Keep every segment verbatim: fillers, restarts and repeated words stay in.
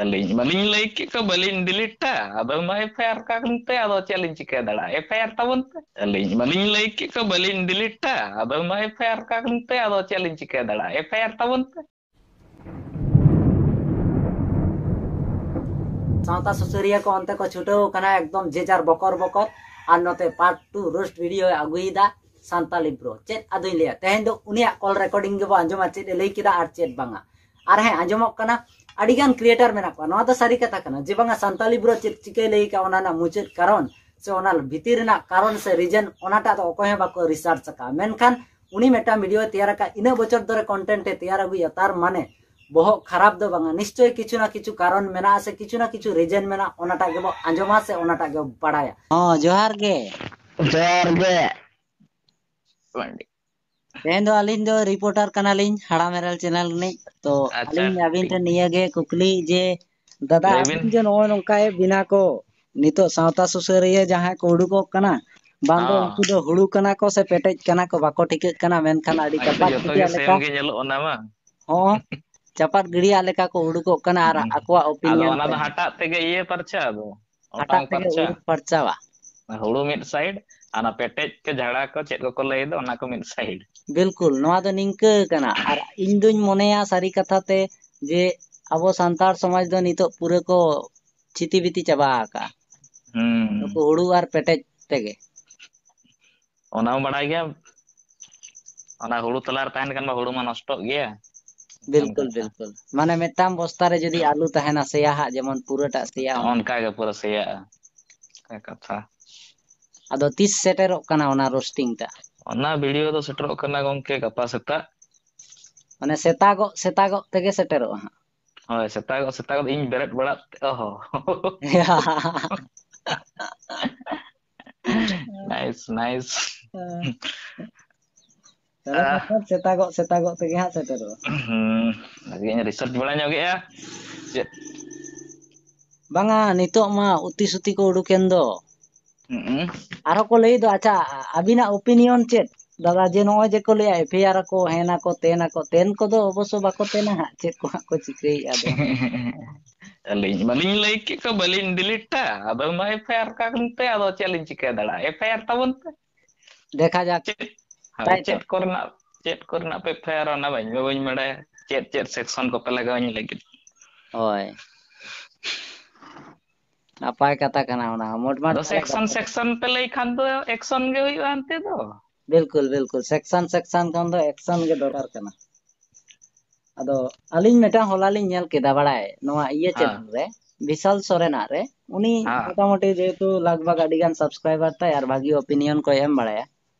ᱟᱹᱞᱤᱧ ᱢᱟᱞᱤᱧ ᱞᱟᱹᱭ ᱠᱮᱫ ᱠᱚ ᱵᱟᱹᱞᱤᱧ ᱰᱤᱞᱤᱴᱟ, ᱟᱫᱚ ᱢᱟ ᱮᱯᱷ ᱟᱭ ᱟᱨ ᱠᱟᱜ ᱞᱤᱧ ᱯᱮ, ᱟᱫᱚ ᱪᱮᱫ ᱞᱤᱧ ᱪᱤᱠᱟᱹ ᱫᱟᱲᱮᱭᱟᱜᱼᱟ? ᱮᱯᱷ ᱟᱭ ᱟᱨ ᱛᱟᱵᱚᱱ ᱯᱮ᱾ ᱟᱹᱞᱤᱧ ᱢᱟᱞᱤᱧ ᱞᱟᱹᱭ ᱠᱮᱫ ᱠᱚ ᱵᱟᱹᱞᱤᱧ ᱰᱤᱞᱤᱴᱟ, ᱟᱫᱚ ᱢᱟ ᱮᱯᱷ ᱟᱭ ᱟᱨ ᱠᱟᱜ ᱞᱤᱧ ᱯᱮ, ᱟᱫᱚ ᱪᱮᱫ ᱞᱤᱧ ᱪᱤᱠᱟᱹ ᱫᱟᱲᱮᱭᱟᱜᱼᱟ? ᱮᱯᱷ ᱟᱭ ᱟᱨ ᱛᱟᱵᱚᱱ ᱯᱮ᱾ ᱥᱟᱶᱛᱟ ᱥᱩᱥᱟᱹᱨᱤᱭᱟᱹ ᱠᱚ ᱚᱱᱛᱮ ᱠᱚ ᱪᱷᱩᱴᱟᱹᱣ ᱠᱟᱱᱟ ᱮᱠᱫᱚᱢ ᱡᱮ ᱡᱟᱨ ᱵᱚᱠᱚᱨ ᱵᱚᱠᱚᱨ, ᱟᱨ ᱱᱚᱛᱮ ᱯᱟᱨᱴ ᱴᱩ ᱨᱳᱥᱴ ᱵᱷᱤᱰᱤᱭᱳᱭ ᱟᱹᱜᱩᱭᱮᱫᱟ ᱥᱟᱱᱛᱟᱞᱤ ᱵᱨᱳ᱾ ᱪᱮᱫ ᱟᱫᱚᱧ ᱞᱟᱹᱭᱟ, ᱛᱮᱦᱮᱧ ᱫᱚ ᱩᱱᱤᱭᱟᱜ ᱠᱚᱞ ᱨᱮᱠᱚᱨᱰᱤᱝ ᱜᱮᱵᱚ ᱟᱸᱡᱚᱢᱟ, ᱪᱮᱫ ᱮ ᱞᱟᱹᱭ ᱠᱮᱫᱟ ᱟᱨ ᱪᱮᱫ ᱵᱟᱝᱟ᱾ ᱟᱨ ᱦᱮᱸ, ᱟᱸᱡᱚᱢᱚᱜ ᱠᱟᱱᱟ ᱟᱹᱰᱤᱜᱟᱱ ᱠᱨᱤᱭᱮᱴᱟᱨ ᱢᱮᱱᱟᱜ ᱠᱚᱣᱟ, ᱱᱚᱣᱟ ᱫᱚ ᱥᱟᱹᱨᱤ ᱠᱟᱛᱷᱟ ᱠᱟᱱᱟ ᱡᱮ ᱵᱟᱝᱟ ᱥᱟᱱᱛᱟᱞᱤ ᱵᱨᱳ ᱪᱮᱫ ᱪᱤᱠᱟᱹᱭ ᱞᱟᱹᱭ ᱠᱟᱜᱼᱟ, ᱚᱱᱟ ᱨᱮᱱᱟᱜ ᱢᱩᱪᱟᱹᱫ ᱠᱟᱨᱚᱱ ᱥᱮ ᱚᱱᱟ ᱵᱷᱤᱛᱤᱨ ᱨᱮᱱᱟᱜ ᱠᱟᱨᱚᱱ ᱥᱮ ᱨᱤᱡᱮᱱ, ᱚᱱᱟᱴᱟᱜ ᱫᱚ ᱚᱠᱚᱭ ᱦᱚᱸ ᱵᱟᱠᱚ ᱨᱤᱥᱟᱨᱪ ᱟᱠᱟᱫᱼᱟ᱾ ᱢᱮᱱᱠᱷᱟᱱ ᱩᱱᱤ ᱢᱤᱫᱴᱟᱝ ᱵᱷᱤᱰᱤᱭᱳ ᱛᱮᱭᱟᱨ ᱟᱠᱟᱫ, ᱤᱱᱟᱹᱜ ᱵᱚᱪᱷᱚᱨ ᱫᱷᱚᱨᱮ ᱠᱚᱱᱴᱮᱱᱴ ᱮ ᱛᱮᱭᱟᱨ ᱟᱹᱜᱩᱭᱟ, ᱛᱟᱨ ᱢᱟᱱᱮ ᱵᱚᱦᱚᱜ ᱠᱷᱟᱨᱟᱯ ᱫᱚ ᱵᱟᱝᱟ, ᱱᱤᱥᱪᱚᱭ ᱠᱤᱪᱷᱩ ᱱᱟ ᱠᱤᱪᱷᱩ ᱠᱟᱨᱚᱱ ᱢᱮᱱᱟᱜᱼᱟ ᱥᱮ ᱠᱤᱪᱷᱩ ᱱᱟ ᱠᱤᱪᱷᱩ ᱨᱤᱡᱮᱱ ᱢᱮᱱᱟᱜᱼᱟ, ᱚᱱᱟᱴᱟᱜ ᱜᱮᱵᱚ ᱟᱸᱡᱚᱢᱟ ᱥᱮ ᱚᱱᱟᱴᱟᱜ ᱜᱮᱵᱚ ᱵᱟᱲᱟᱭᱟ᱾ ᱦᱚᱸ, ᱡᱚᱦᱟᱨ ᱜᱮ᱾ ᱡᱚᱦᱟᱨ ᱜᱮ᱾ ᱛᱮᱦᱮᱧ ᱫᱚ ᱟᱹᱞᱤᱧ ᱫᱚ ᱨᱤᱯᱳᱨᱴᱟᱨ ᱠᱟᱱᱟᱞᱤᱧ ᱦᱟᱲᱟᱢ ᱮᱨᱮᱞ ᱪᱮᱱᱮᱞ ᱨᱤᱱᱤᱡ᱾ ᱛᱚ ᱟᱪᱪᱷᱟ, ᱟᱹᱞᱤᱧ ᱟᱹᱵᱤᱱ ᱴᱷᱤᱠ᱾ ᱴᱷᱮᱱ ᱱᱤᱭᱟᱹ ᱜᱮ ᱠᱩᱠᱞᱤ ᱡᱮ ᱫᱟᱫᱟ, ᱞᱟᱹᱭ ᱵᱤᱱ᱾ ᱟᱹᱵᱤᱱ ᱡᱮ ᱱᱚᱜᱼᱚᱭ ᱱᱚᱝᱠᱟ ᱮ ᱵᱮᱱᱟ ᱠᱚ, ᱱᱤᱛᱚᱜ ᱥᱟᱶᱛᱟ ᱥᱩᱥᱟᱹᱨᱤᱭᱟᱹ ᱡᱟᱦᱟᱸᱭ ᱠᱚ ᱩᱰᱩᱠᱚᱜ ᱠᱟᱱᱟ, ᱵᱟᱝ ᱫᱚ ᱦᱚᱸ᱾ ᱩᱱᱠᱩ ᱫᱚ ᱦᱩᱲᱩ ᱠᱟᱱᱟ ᱠᱚ ᱥᱮ ᱯᱮᱴᱮᱡ ᱠᱟᱱᱟ ᱠᱚ, ᱵᱟᱠᱚ ᱴᱷᱤᱠᱟᱹᱜ ᱠᱟᱱᱟ, ᱢᱮᱱᱠᱷᱟᱱ ᱟᱹᱰᱤ ᱟᱡ ᱫᱚ ᱪᱟᱯᱟᱫ ᱡᱚᱛᱚ ᱜᱤᱰᱤᱭᱟ ᱜᱮ ᱞᱮᱠᱟ᱾ ᱥᱮᱢ ᱜᱮ ᱧᱮᱞᱚᱜ ᱚᱱᱟ ᱢᱟ᱾ ᱦᱚᱸ, ᱪᱟᱯᱟᱫ ᱜᱤᱰᱤᱭᱟ ᱞᱮᱠᱟ ᱠᱚ ᱩᱰᱩᱠᱚᱜ ᱠᱟᱱᱟ ᱟᱨ ᱦᱩᱸ᱾ ᱟᱠᱚᱣᱟᱜ ᱟᱫᱚ ᱚᱯᱤᱱᱤᱭᱚᱱ ᱚᱱᱟ ᱠᱚ ᱫᱚ ᱮᱢ᱾ ᱦᱟᱴᱟᱜ ᱛᱮᱜᱮ ᱤᱭᱟᱹ ᱯᱟᱨᱪᱟ ᱫᱚ, ᱦᱟᱴᱟᱜ ᱚᱴᱟᱝ ᱛᱮᱜᱮ ᱯᱟᱨᱪᱟ᱾ ᱩᱰᱩᱠ ᱯᱟᱨᱪᱟᱣᱟ᱾ ᱦᱩᱲᱩ ᱢᱤᱫ ᱥᱟᱭᱤᱰ, ᱟᱨ ᱚᱱᱟ ᱯᱮᱴᱮᱡ ᱠᱚ, ᱡᱷᱟᱲᱟ ᱠᱚ, ᱪᱮᱫ ᱠᱚᱠᱚ ᱞᱟᱹᱭ ᱫᱚ, ᱚᱱᱟ ᱠᱚ ᱢᱤᱫ ᱥᱟᱭᱤᱰ᱾ ᱵᱤᱞᱠᱩᱞ, ᱱᱚᱣᱟ ᱫᱚ ᱱᱤᱝᱠᱟᱹ ᱠᱟᱱᱟ᱾ ᱟᱨ ᱤᱧ ᱫᱩᱧ ᱢᱚᱱᱮᱭᱟ ᱥᱟᱹᱨᱤ ᱠᱟᱛᱷᱟ ᱛᱮ ᱡᱮ ᱟᱵᱚ ᱥᱟᱱᱛᱟᱲ ᱥᱚᱢᱟᱡᱽ ᱫᱚ ᱱᱤᱛᱚᱜ ᱯᱩᱨᱟᱹ ᱠᱚ ᱪᱷᱤᱛᱤ ᱵᱤᱛᱤ ᱪᱟᱵᱟ ᱟᱠᱟᱜᱼᱟ᱾ ᱦᱩᱸ᱾ ᱱᱩᱠᱩ ᱦᱩᱲᱩ ᱟᱨ ᱯᱮᱴᱮᱡ ᱛᱮᱜᱮ᱾ ᱚᱱᱟ ᱦᱚᱸ ᱵᱟᱲᱟᱭ ᱜᱮᱭᱟ, ᱚᱱᱟ ᱦᱩᱲᱩ ᱛᱟᱞᱟ ᱨᱮ ᱛᱟᱦᱮᱱ ᱠᱷᱟᱱ ᱢᱟ ᱦᱩᱲᱩ ᱢᱟ ᱱᱚᱥᱴᱚᱜ ᱜᱮᱭᱟ᱾ ᱚᱱᱠᱟᱱ ᱵᱤᱞᱠᱩᱞ, ᱠᱟᱛᱷᱟ᱾ ᱵᱤᱞᱠᱩᱞ᱾ ᱢᱟᱱᱮ ᱢᱤᱫᱴᱟᱝ ᱵᱚᱥᱛᱟ ᱨᱮ ᱡᱩᱫᱤ ᱟᱹᱞᱩ ᱛᱟᱦᱮᱱᱟ, ᱥᱮᱭᱟ ᱦᱟᱸᱜ, ᱡᱮᱢᱚᱱ ᱯᱩᱨᱟᱹᱴᱟᱜ ᱥᱮᱭᱟ, ᱚᱱᱠᱟ᱾ ᱚᱱᱠᱟ ᱜᱮ ᱯᱩᱨᱟᱹ ᱥᱮᱭᱟᱜᱼᱟ᱾ ᱚᱱᱠᱟ ᱠᱟᱛᱷᱟ᱾ ᱟᱫᱚ ᱛᱤᱥ ᱥᱮᱴᱮᱨᱚᱜ ᱠᱟᱱᱟ ᱚᱱᱟ ᱨᱳᱥᱴᱤᱝ ᱴᱟᱜ? ᱚᱱᱟ ᱵᱷᱤᱰᱤᱭᱳ ᱫᱚ ᱥᱮᱴᱮᱨᱚᱜ ᱠᱟᱱᱟ ᱜᱚᱢᱠᱮ ᱜᱟᱯᱟ ᱥᱮᱛᱟᱜ᱾ ᱢᱟᱱᱮ ᱥᱮᱛᱟᱜᱚᱜ, ᱥᱮᱛᱟᱜᱚᱜ ᱛᱮᱜᱮ ᱥᱮᱴᱮᱨᱚᱜᱼᱟ ᱦᱟᱸᱜ᱾ ᱦᱳᱭ, ᱥᱮᱛᱟᱜᱚᱜ, ᱥᱮᱛᱟᱜᱚᱜ ᱤᱧ ᱵᱮᱨᱮᱫ ᱵᱟᱲᱟᱜ ᱛᱮ, ᱚᱦᱚ᱾ ᱱᱟᱭᱤᱥ, ᱱᱟᱭᱤᱥ᱾ ᱛᱟᱦᱞᱮ ᱟᱦ᱾ ᱠᱷᱟᱱ ᱥᱮᱛᱟᱜᱚᱜ, ᱥᱮᱛᱟᱜᱚᱜ ᱛᱮᱜᱮ ᱦᱟᱸᱜ ᱥᱮᱴᱮᱨᱚᱜᱼᱟ᱾ ᱦᱩᱸ, ᱞᱟᱹᱜᱤᱫ ᱤᱧ ᱨᱤᱥᱟᱨᱪ ᱵᱟᱲᱟ ᱧᱚᱜᱮᱜᱼᱟ᱾ ᱪᱮᱫ? ᱵᱟᱝᱟ, ᱱᱤᱛᱚᱜ ᱢᱟ ᱩᱛᱤ ᱥᱩᱛᱤ ᱠᱚ ᱩᱰᱩᱠᱮᱱ ᱫᱚ᱾ ᱦᱩᱸ᱾ ᱟᱨᱦᱚᱸ ᱠᱚ ᱞᱟᱹᱭ ᱫᱚ, ᱟᱪᱪᱷᱟ, ᱟᱹᱵᱤᱱᱟᱜ ᱚᱯᱤᱱᱤᱭᱚᱱ ᱪᱮᱫ ᱫᱟᱫᱟ, ᱡᱮ ᱱᱚᱜᱼᱚᱭ ᱡᱮ ᱠᱚ ᱞᱟᱹᱭᱟ ᱮᱯᱷ ᱟᱭ ᱟᱨ ᱟᱠᱚ, ᱦᱮᱱ ᱟᱠᱚ, ᱛᱮᱱ ᱟᱠᱚ, ᱛᱮᱱ ᱠᱚᱫᱚ ᱚᱵᱚᱥᱥᱚ ᱵᱟᱠᱚ ᱛᱮᱱᱟ ᱦᱟᱸᱜ, ᱪᱮᱫ ᱠᱚ ᱦᱟᱸᱜ ᱠᱚ ᱪᱤᱠᱟᱹᱭᱮᱫᱼᱟ ᱟᱫᱚ᱾ ᱟᱹᱞᱤᱧ ᱢᱟᱞᱤᱧ ᱞᱟᱹᱭ ᱠᱮᱫ ᱠᱚ, ᱵᱟᱹᱞᱤᱧ ᱰᱤᱞᱤᱴᱟ᱾ ᱟᱫᱚ ᱢᱟ ᱮᱯᱷ ᱟᱭ ᱟᱨ ᱠᱟᱱ ᱛᱮ, ᱟᱫᱚ ᱪᱮᱫ ᱞᱤᱧ ᱪᱤᱠᱟᱹ ᱫᱟᱲᱮᱭᱟᱜᱼᱟ? ᱮᱯᱷ ᱟᱭ ᱟᱨ ᱛᱟᱵᱚᱱ ᱯᱮ᱾ ᱫᱮᱠᱷᱟ ᱡᱟᱠ᱾ ᱪᱮᱫ, ᱦᱳᱭ, ᱛᱟᱭ ᱛᱚ᱾ ᱪᱮᱫ ᱠᱚᱨᱮᱱᱟᱜ, ᱪᱮᱫ ᱠᱚᱨᱮᱱᱟᱜ ᱯᱮ ᱮᱯᱷ ᱟᱭ ᱟᱨ, ᱚᱱᱟ ᱢᱟ ᱤᱧ ᱢᱟ ᱵᱟᱹᱧ ᱵᱟᱲᱟᱭᱟ᱾ ᱪᱮᱫ ᱪᱮᱫ ᱥᱮᱠᱥᱚᱱ ᱠᱚᱯᱮ ᱞᱟᱜᱟᱣᱟᱹᱧ ᱞᱟᱹᱜᱤᱫ? ᱦᱳᱭ, ᱱᱟᱯᱟᱭ ᱠᱟᱛᱷᱟ ᱠᱟᱱᱟ ᱚᱱᱟ ᱦᱚᱸ᱾ ᱢᱳᱴᱢᱟᱴ ᱟᱫᱚ ᱥᱮᱠᱥᱚᱱ ᱥᱮᱠᱥᱚᱱ ᱯᱮ ᱞᱟᱹᱭ ᱠᱷᱟᱱ ᱫᱚ ᱮᱠᱥᱚᱱ ᱜᱮ ᱦᱩᱭᱩᱜᱼᱟ ᱚᱱᱛᱮ ᱫᱚ᱾ ᱵᱤᱞᱠᱩᱞ, ᱵᱤᱞᱠᱩᱞ, ᱥᱮᱠᱥᱚᱱ ᱥᱮᱠᱥᱚᱱ ᱠᱷᱚᱱ ᱫᱚ ᱮᱠᱥᱚᱱ ᱜᱮ ᱫᱚᱨᱠᱟᱨ ᱠᱟᱱᱟ᱾ ᱟᱫᱚ ᱟᱹᱞᱤᱧ ᱢᱤᱫᱴᱟᱝ ᱦᱚᱞᱟ ᱞᱤᱧ ᱧᱮᱞ ᱠᱮᱫᱟ, ᱵᱟᱲᱟᱭ, ᱱᱚᱣᱟ ᱤᱭᱟᱹ ᱦᱮᱸ᱾ ᱪᱮᱱᱮᱞ ᱨᱮ, ᱵᱤᱥᱟᱞ ᱥᱚᱨᱮᱱᱟᱜ ᱨᱮ᱾ ᱩᱱᱤ ᱦᱮᱸ᱾ ᱢᱚᱴᱟᱢᱩᱴᱤ ᱡᱮᱦᱮᱛᱩ ᱞᱟᱜᱽ ᱵᱷᱟᱜᱽ ᱟᱹᱰᱤ ᱜᱟᱱ ᱥᱟᱵᱥᱠᱨᱟᱭᱵᱟᱨ ᱛᱟᱭ ᱟᱨ ᱵᱷᱟᱹᱜᱤ ᱚᱯᱤᱱᱤᱭᱚᱱ ᱠᱚᱭ ᱮᱢ ᱵᱟᱲᱟᱭᱟ,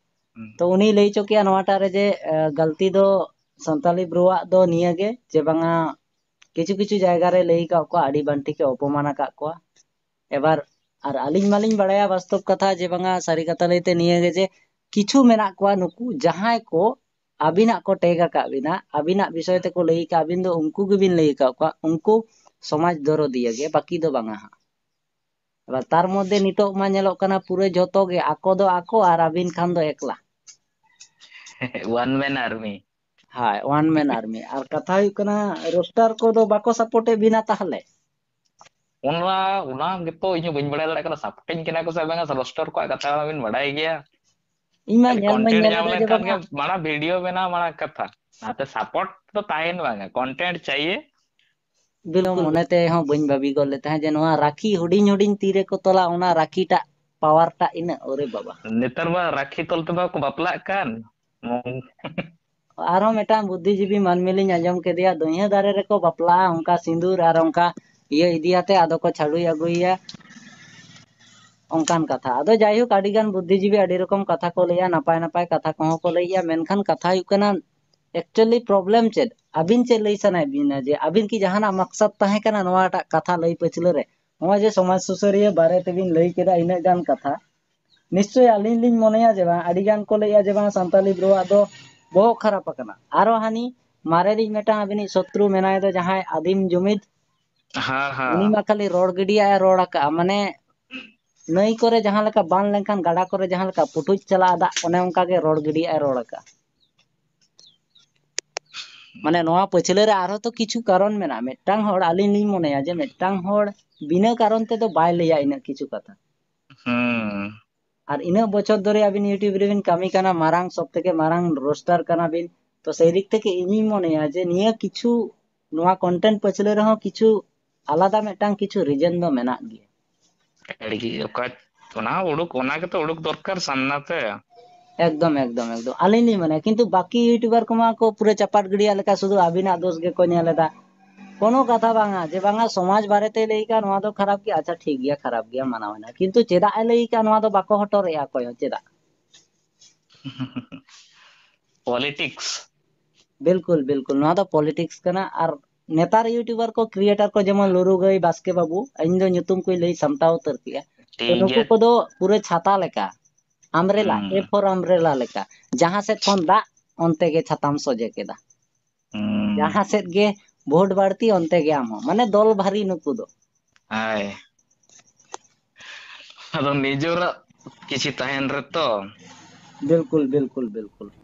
ᱦᱩᱸ᱾ ᱛᱚ ᱩᱱᱤ ᱞᱟᱹᱭ ᱦᱚᱪᱚ ᱠᱮᱜᱼᱟ ᱱᱚᱣᱟᱴᱟᱜ ᱨᱮ ᱡᱮ, ᱮ, ᱜᱟᱹᱞᱛᱤ ᱫᱚ ᱥᱟᱱᱛᱟᱞᱤ ᱵᱨᱳᱣᱟᱜ ᱫᱚ ᱱᱤᱭᱟᱹ ᱜᱮ ᱡᱮ ᱵᱟᱝᱟ, ᱠᱤᱪᱷᱩ ᱠᱤᱪᱷᱩ ᱡᱟᱭᱜᱟ ᱨᱮ ᱞᱟᱹᱭ ᱟᱠᱟᱫ ᱠᱚᱣᱟ, ᱟᱹᱰᱤ ᱵᱟᱝ ᱴᱷᱤᱠᱮ ᱚᱯᱚᱢᱟᱱ ᱟᱠᱟᱫ ᱠᱚᱣᱟ᱾ ᱮᱵᱟᱨ ᱟᱨ ᱟᱹᱞᱤᱧ ᱢᱟᱞᱤᱧ ᱵᱟᱲᱟᱭᱟ ᱵᱟᱥᱛᱚᱵ ᱠᱟᱛᱷᱟ ᱡᱮ ᱵᱟᱝᱟ, ᱥᱟᱹᱨᱤ ᱠᱟᱛᱷᱟ ᱞᱟᱹᱭᱛᱮ ᱱᱤᱭᱟᱹ ᱜᱮ ᱡᱮ ᱠᱤᱪᱷᱩ ᱢᱮᱱᱟᱜ ᱠᱚᱣᱟ ᱱᱩᱠᱩ ᱡᱟᱦᱟᱸᱭ ᱠᱚ ᱟᱹᱵᱤᱱᱟᱜ ᱠᱚ ᱴᱮᱜᱽ ᱟᱠᱟᱫ ᱵᱤᱱᱟ, ᱟᱹᱵᱤᱱᱟᱜ ᱵᱤᱥᱚᱭ ᱛᱮᱠᱚ ᱞᱟᱹᱭ ᱟᱠᱟᱫ, ᱟᱹᱵᱤᱱ ᱫᱚ ᱩᱱᱠᱩ ᱜᱮᱵᱤᱱ ᱞᱟᱹᱭ ᱟᱠᱟᱫ ᱠᱚᱣᱟ, ᱩᱱᱠᱩ ᱥᱚᱢᱟᱡᱽ ᱫᱚᱨᱚᱫᱤᱭᱟᱹ ᱜᱮ, ᱵᱟᱹᱠᱤ ᱫᱚ ᱵᱟᱝᱟ ᱦᱟᱸᱜ᱾ ᱮᱵᱟᱨ ᱛᱟᱨ ᱢᱚᱫᱽᱫᱷᱮ ᱱᱤᱛᱚᱜ ᱢᱟ ᱧᱮᱞᱚᱜ ᱠᱟᱱᱟ ᱯᱩᱨᱟᱹ ᱡᱷᱚᱛᱚ ᱜᱮ, ᱟᱠᱚ ᱫᱚ ᱟᱠᱚ ᱟᱨ ᱟᱹᱵᱤᱱ ᱠᱷᱟᱱ ᱫᱚ ᱮᱠᱞᱟ᱾ One man army. ᱦᱳᱭ, one man army᱾ ᱟᱨ ᱠᱟᱛᱷᱟ ᱦᱩᱭᱩᱜ ᱠᱟᱱᱟ, ᱨᱳᱥᱴᱟᱨ ᱠᱚᱫᱚ ᱵᱟᱠᱚ ᱥᱟᱯᱳᱨᱴ ᱮᱫ ᱵᱤᱱᱟ ᱛᱟᱦᱚᱞᱮ? ᱚᱱᱟ, ᱚᱱᱟ ᱜᱮᱛᱚ ᱤᱧ ᱦᱚᱸ ᱵᱟᱹᱧ ᱵᱟᱲᱟᱭ ᱫᱟᱲᱮᱭᱟᱜ ᱠᱟᱱᱟ, ᱥᱟᱯᱳᱨᱴᱤᱧ ᱠᱟᱱᱟ ᱠᱚ ᱥᱮ ᱵᱟᱝᱟ, ᱨᱳᱥᱴᱟᱨ ᱠᱚᱣᱟᱜ ᱠᱟᱛᱷᱟ ᱢᱟᱵᱤᱱ ᱵᱟᱲᱟᱭ ᱜᱮᱭᱟ᱾ ᱤᱧ ᱢᱟ ᱠᱷᱟᱹᱞᱤ ᱧᱮᱞ ᱢᱟᱧ ᱠᱚᱱᱴᱮᱱᱴ ᱧᱮᱞ ᱧᱟᱢ ᱮᱫᱟ ᱡᱮ ᱞᱮᱱᱠᱷᱟᱱ ᱜᱮ ᱵᱟᱝᱟ᱾ ᱢᱟᱲᱟᱝ ᱵᱷᱤᱰᱤᱭᱳ ᱵᱮᱱᱟᱣ ᱢᱟᱲᱟᱝ ᱠᱟᱛᱷᱟ, ᱱᱟᱛᱮ ᱥᱟᱯᱳᱨᱴ ᱫᱚ ᱛᱟᱦᱮᱱ ᱵᱟᱝᱟ, ᱠᱚᱱᱴᱮᱱᱴ ᱪᱟᱭᱮ᱾ ᱵᱤᱞᱠᱩᱞ, ᱢᱚᱱᱮ ᱛᱮ ᱦᱚᱸ ᱵᱟᱹᱧ ᱵᱷᱟᱹᱵᱤ ᱜᱚᱫ ᱞᱮᱫ ᱛᱟᱦᱮᱸᱫ ᱡᱮ ᱱᱚᱣᱟ ᱨᱟᱠᱷᱤ ᱦᱩᱰᱤᱧ ᱦᱩᱰᱤᱧ ᱛᱤ ᱨᱮᱠᱚ ᱛᱚᱞᱟ, ᱚᱱᱟ ᱨᱟᱠᱷᱤᱴᱟᱜ ᱯᱟᱣᱟᱨ ᱴᱟᱜ ᱤᱱᱟᱹᱜ, ᱚᱨᱮ ᱵᱟᱵᱟ᱾ ᱱᱮᱛᱟᱨ ᱢᱟ ᱨᱟᱠᱷᱤ ᱛᱚᱞ ᱛᱮᱢᱟ ᱠᱚ ᱵᱟᱯᱞᱟᱜ ᱠᱟᱱ᱾ ᱟᱨᱦᱚᱸ ᱢᱤᱫᱴᱟᱝ ᱵᱩᱫᱽᱫᱷᱤᱡᱤᱵᱤ ᱢᱟᱹᱱᱢᱤ ᱞᱤᱧ ᱟᱸᱡᱚᱢ ᱠᱮᱫᱮᱭᱟ, ᱫᱩᱧᱦᱟᱹ ᱫᱟᱨᱮ ᱨᱮᱠᱚ ᱵᱟᱯᱞᱟᱜᱼᱟ, ᱚᱱᱠᱟ ᱥᱤᱸᱫᱩᱨ ᱟᱨ ᱚᱱᱠᱟ ᱤᱭᱟᱹ ᱤᱫᱤᱭᱟᱛᱮ ᱟᱫᱚ ᱠᱚ ᱪᱷᱟᱰᱩᱭ ᱟᱹᱜᱩᱭᱮᱭᱟ, ᱚᱱᱠᱟᱱ ᱠᱟᱛᱷᱟ᱾ ᱟᱫᱚ ᱡᱟᱭᱦᱳᱠ, ᱟᱹᱰᱤ ᱜᱟᱱ ᱵᱩᱫᱽᱫᱷᱤᱡᱤᱵᱤ ᱟᱹᱰᱤ ᱨᱚᱠᱚᱢ ᱠᱟᱛᱷᱟ ᱠᱚ ᱞᱟᱹᱭᱟ, ᱱᱟᱯᱟᱭ ᱱᱟᱯᱟᱭ ᱠᱟᱛᱷᱟ ᱠᱚᱦᱚᱸ ᱠᱚ ᱞᱟᱹᱭᱮᱜᱼᱟ, ᱢᱮᱱᱠᱷᱟᱱ ᱠᱟᱛᱷᱟ ᱦᱩᱭᱩᱜ ᱠᱟᱱᱟ, actually problem ᱪᱮᱫ? ᱟᱹᱵᱤᱱ ᱪᱮᱫ ᱞᱟᱹᱭ ᱥᱟᱱᱟᱭᱮᱫ ᱵᱤᱱᱟ ᱡᱮ ᱟᱹᱵᱤᱱ ᱠᱤ ᱡᱟᱦᱟᱱᱟᱜ ᱢᱟᱠᱥᱟᱫ ᱛᱟᱦᱮᱸ ᱠᱟᱱᱟ ᱱᱚᱣᱟᱴᱟᱜ ᱠᱟᱛᱷᱟ ᱞᱟᱹᱭ ᱯᱟᱹᱪᱷᱞᱟᱹ ᱨᱮ? ᱱᱚᱜᱼᱚᱭ ᱡᱮ ᱥᱚᱢᱟᱡᱽ ᱥᱩᱥᱟᱹᱨᱤᱭᱟᱹ ᱵᱟᱨᱮ ᱛᱮᱵᱤᱱ ᱞᱟᱹᱭ ᱠᱮᱫᱟ ᱤᱱᱟᱹᱜ ᱜᱟᱱ ᱠᱟᱛᱷᱟ, ᱱᱤᱥᱪᱳᱭ ᱟᱹᱞᱤᱧ ᱞᱤᱧ ᱢᱚᱱᱮᱭᱟ ᱡᱮ ᱵᱟᱝ, ᱟᱹᱰᱤ ᱜᱟᱱ ᱠᱚ ᱞᱟᱹᱭᱮᱜᱼᱟ ᱡᱮ ᱵᱟᱝ ᱥᱟᱱᱛᱟᱞᱤ ᱵᱨᱳᱣᱟᱜ ᱫᱚ ᱵᱚᱦᱚᱜ ᱠᱷᱟᱨᱟᱯ ᱟᱠᱟᱱᱟ᱾ ᱟᱨᱚ ᱦᱟᱹᱱᱤ ᱢᱟᱨᱮ ᱨᱤᱡ ᱢᱤᱫᱴᱟᱝ ᱟᱹᱵᱤᱱᱤᱡ ᱥᱚᱛᱨᱩ ᱢᱮᱱᱟᱭ ᱫᱚ ᱡᱟᱦᱟᱸᱭ ᱟᱹᱫᱤᱢ ᱡᱩᱢᱤᱫ, ᱦᱮᱸ, ᱩᱱᱤ ᱦᱮᱸ᱾ ᱢᱟ ᱠᱷᱟᱹᱞᱤ ᱨᱚᱲ ᱜᱤᱰᱤᱭᱟᱜ ᱮ ᱨᱚᱲ ᱟᱠᱟᱜᱼᱟ, ᱢᱟᱱᱮ ᱱᱟᱹᱭ ᱠᱚᱨᱮ ᱡᱟᱦᱟᱸ ᱞᱮᱠᱟ ᱵᱟᱱ ᱞᱮᱱᱠᱷᱟᱱ ᱜᱟᱰᱟ ᱠᱚᱨᱮ ᱡᱟᱦᱟᱸ ᱞᱮᱠᱟ ᱯᱩᱴᱩᱡ ᱪᱟᱞᱟᱜᱼᱟ ᱫᱟᱜ, ᱚᱱᱮ ᱚᱱᱠᱟ ᱜᱮ ᱨᱚᱲ ᱜᱤᱰᱤᱭᱟᱜ ᱮ ᱨᱚᱲ ᱟᱠᱟᱜᱼᱟ᱾ ᱢᱟᱱᱮ ᱱᱚᱣᱟ ᱯᱟᱹᱪᱷᱞᱟᱹ ᱨᱮ ᱟᱨᱦᱚᱸ ᱛᱚ ᱠᱤᱪᱷᱩ ᱠᱟᱨᱚᱱ ᱢᱮᱱᱟᱜᱼᱟ᱾ ᱢᱤᱫᱴᱟᱝ ᱦᱚᱲ, ᱟᱹᱞᱤᱧ ᱞᱤᱧ ᱢᱚᱱᱮᱭᱟ ᱡᱮ ᱢᱤᱫᱴᱟᱝ ᱦᱚᱲ ᱵᱤᱱᱟᱹ ᱠᱟᱨᱚᱱ ᱛᱮᱫᱚ ᱵᱟᱭ ᱞᱟᱹᱭᱟ ᱤᱱᱟᱹᱜ ᱠᱤᱪᱷᱩ ᱠᱟᱛᱷᱟ᱾ ᱦᱩᱸ᱾ ᱟᱨ ᱤᱱᱟᱹᱜ ᱵᱚᱪᱷᱚᱨ ᱫᱷᱚᱨᱮ ᱟᱵᱤᱱ YouTube ᱨᱮᱵᱤᱱ ᱠᱟᱹᱢᱤ ᱠᱟᱱᱟ, ᱢᱟᱨᱟᱝ, ᱥᱚᱵ ᱛᱷᱮᱠᱮ ᱢᱟᱨᱟᱝ ᱨᱳᱥᱴᱟᱨ ᱠᱟᱱᱟ ᱵᱤᱱ, ᱛᱚ ᱥᱮᱭ ᱫᱤᱠ ᱛᱷᱮᱠᱮ ᱤᱧᱤᱧ ᱢᱚᱱᱮᱭᱟ ᱡᱮ ᱱᱤᱭᱟᱹ ᱠᱤᱪᱷᱩ, ᱱᱚᱣᱟ ᱠᱚᱱᱴᱮᱱᱴ ᱯᱟᱹᱪᱷᱞᱟᱹ ᱨᱮᱦᱚᱸ ᱠᱤᱪᱷᱩ ᱟᱞᱟᱫᱟ ᱢᱤᱫᱴᱟᱝ ᱠᱤᱪᱷᱩ ᱨᱤᱡᱮᱱ ᱫᱚ ᱢᱮᱱᱟᱜ ᱜᱮᱭᱟ᱾ ᱟᱹᱰᱤ ᱜᱮ ᱚᱠᱟ, ᱚᱱᱟ ᱩᱰᱩᱠ, ᱚᱱᱟ ᱜᱮᱛᱚ ᱩᱰᱩᱠ ᱫᱚᱨᱠᱟᱨ ᱥᱟᱢᱱᱟ ᱛᱮ᱾ ᱮᱠᱫᱚᱢ, ᱮᱠᱫᱚᱢ, ᱮᱠᱫᱚᱢ᱾ ᱟᱹᱞᱤᱧ ᱞᱤᱧ ᱢᱚᱱᱮᱭᱟ, ᱠᱤᱱᱛᱩ ᱵᱟᱠᱤ YouTuber ᱠᱚᱢᱟ ᱠᱚ ᱯᱩᱨᱟᱹ ᱪᱟᱯᱟᱴ ᱜᱤᱰᱤᱭᱟ ᱞᱮᱠᱟ ᱥᱩᱫᱷᱩ ᱟᱹᱵᱤᱱᱟᱜ ᱫᱳᱥ ᱜᱮᱠᱚ ᱧᱮᱞ ᱮᱫᱟ᱾ ᱠᱳᱱᱳ ᱠᱟᱛᱷᱟ ᱵᱟᱝᱟ ᱡᱮ ᱵᱟᱝᱟ ᱥᱚᱢᱟᱡᱽ ᱵᱟᱨᱮᱛᱮ ᱞᱟᱹᱭ ᱠᱟᱜᱼᱟ, ᱱᱚᱣᱟ ᱫᱚ ᱠᱷᱟᱨᱟᱯ ᱜᱮᱭᱟ, ᱟᱪᱪᱷᱟ ᱴᱷᱤᱠ ᱜᱮᱭᱟ, ᱠᱷᱟᱨᱟᱯ ᱜᱮᱭᱟ, ᱢᱟᱱᱟᱣ ᱮᱱᱟ, ᱠᱤᱱᱛᱩ ᱪᱮᱫᱟᱜ ᱮ ᱞᱟᱹᱭ ᱠᱟᱜᱼᱟ ᱱᱚᱣᱟ ᱫᱚ ᱵᱟᱠᱚ ᱦᱚᱴᱚᱨᱮᱜᱼᱟ ᱚᱠᱚᱭ ᱦᱚᱸ᱾ ᱪᱮᱫᱟᱜ? ᱯᱚᱞᱤᱴᱤᱠᱥ᱾ ᱵᱤᱞᱠᱩᱞ, ᱵᱤᱞᱠᱩᱞ, ᱱᱚᱣᱟ ᱫᱚ ᱯᱚᱞᱤᱴᱤᱠᱥ ᱠᱟᱱᱟ᱾ ᱟᱨ ᱱᱮᱛᱟᱨ YouTuber ᱠᱚ, ᱠᱨᱤᱭᱮᱴᱟᱨ ᱠᱚ, ᱡᱮᱢᱚᱱ ᱞᱩᱨᱩ ᱜᱟᱹᱭ, ᱵᱟᱥᱠᱮ ᱵᱟᱹᱵᱩ, ᱤᱧ ᱫᱚ ᱧᱩᱛᱩᱢ ᱠᱚᱧ ᱞᱟᱹᱭ ᱥᱟᱢᱴᱟᱣ ᱩᱛᱟᱹᱨ ᱠᱮᱜᱼᱟ᱾ ᱛᱚ ᱴᱷᱤᱠ ᱱᱩᱠᱩ ᱜᱮᱭᱟ᱾ ᱠᱚᱫᱚ ᱯᱩᱨᱟᱹ ᱪᱷᱟᱛᱟ ᱞᱮᱠᱟ, ᱟᱢᱵᱨᱮᱞᱟ, ᱦᱩᱸ᱾ A for umbrella ᱞᱮᱠᱟ, ᱡᱟᱦᱟᱸ ᱥᱮᱫ ᱠᱷᱚᱱ ᱫᱟᱜ, ᱚᱱᱛᱮ ᱜᱮ ᱪᱷᱟᱛᱟᱢ ᱥᱚᱡᱷᱮ ᱠᱮᱫᱟ᱾ ᱦᱩᱸ᱾ ᱡᱟᱦᱟᱸ ᱥᱮᱫ ᱜᱮ ᱵᱷᱳᱴ ᱵᱟᱹᱲᱛᱤ, ᱚᱱᱛᱮ ᱜᱮ ᱟᱢ ᱦᱚᱸ᱾ ᱢᱟᱱᱮ ᱫᱚᱞ ᱵᱷᱟᱨᱤ ᱱᱩᱠᱩ ᱫᱚ᱾ ᱦᱳᱭ᱾ ᱟᱫᱚ ᱱᱤᱡᱮᱨᱟᱜ ᱠᱤᱪᱷᱤ ᱛᱟᱦᱮᱱ ᱨᱮᱛᱚ᱾ ᱵᱤᱞᱠᱩᱞ, ᱵᱤᱞᱠᱩᱞ, ᱵᱤᱞᱠᱩᱞ᱾